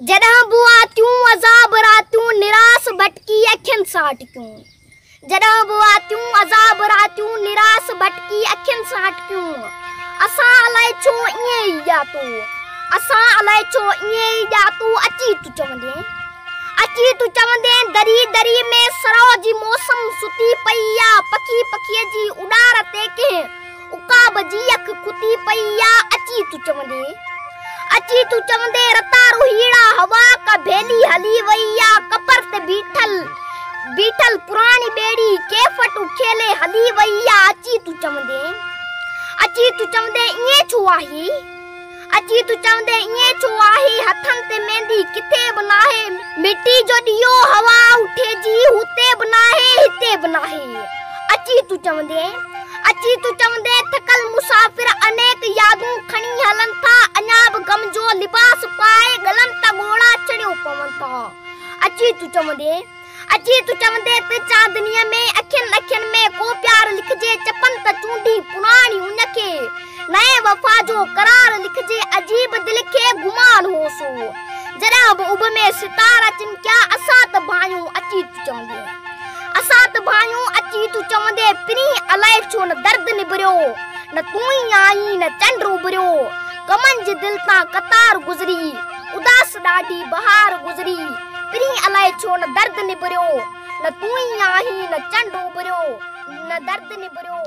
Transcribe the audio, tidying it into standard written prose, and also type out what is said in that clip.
جڏهن به آتيون عذاب راتيون نراس ڀٽڪي اکين سان اٽڪيون. جڏهن به آتيون عذاب راتيون نراس ڀٽڪي اکين سان اٽڪيون. اسان الائي ڇو ائين ئي ڄاتو. اسان الائي ڇو ائين ئي ڄاتو اچي تون چوندين. اچي تون چوندين دري دري ۾ سرء جي موسم ستي پئي آ پکي پکيء جي اڏار تي ڪنهن عقاب جي اک کتي پئي آ اچي تون چوندين اچي تون چوندين رتا روهيڙا هوا ڪا ڀيلي هلي وئي آ ڪپر تي بيٺل بيٺل پراڻي ٻيڙي ڪيفٽ اکيلي هلي وئي آ اچي تون چوندين اچي تون چوندين ائين ڇو آهي اچي تون چوندين ائين ڇو آهي هٿن تي ميندي ڪٿي به ناهي مٽي جو ڏيئو هوا اٺي جي هتي به ناهي هتي به ناهي اچي تون چوندين اچي تون چوندين ٿڪل مسافر انيڪ يادون کڻي هلن ٿا اڃا به غم جو لباس پائي ڳلن تان ڳوڙها ڇڻيو پون ٿا اچي تون چوندين اچي تون چوندين ته چاندنيء ۾ اکين اکين ۾ ڪو پيار لکجي چپن ته چونڊي پراڻي اڃ کي نئين وفا جو قرار لکجي عجيب دل کي گمان هو سو جڏهن به اڀ ۾ ستارا چمڪيا اسان ته ڀانيون اچي تون چوندين اسان ته ڀانيون اچي تون چوندين پرين الائي ڇو نه درد نبريو نه تون ئي آئين نه چنڊ اڀريو غمن جي دل تان قطار گذري اداس ڏاڍي بهار گذري پرين الائي ڇو نه درد نبريو، نه تون ئي آهين نه چنڊ اڀريو، نه درد نبريو.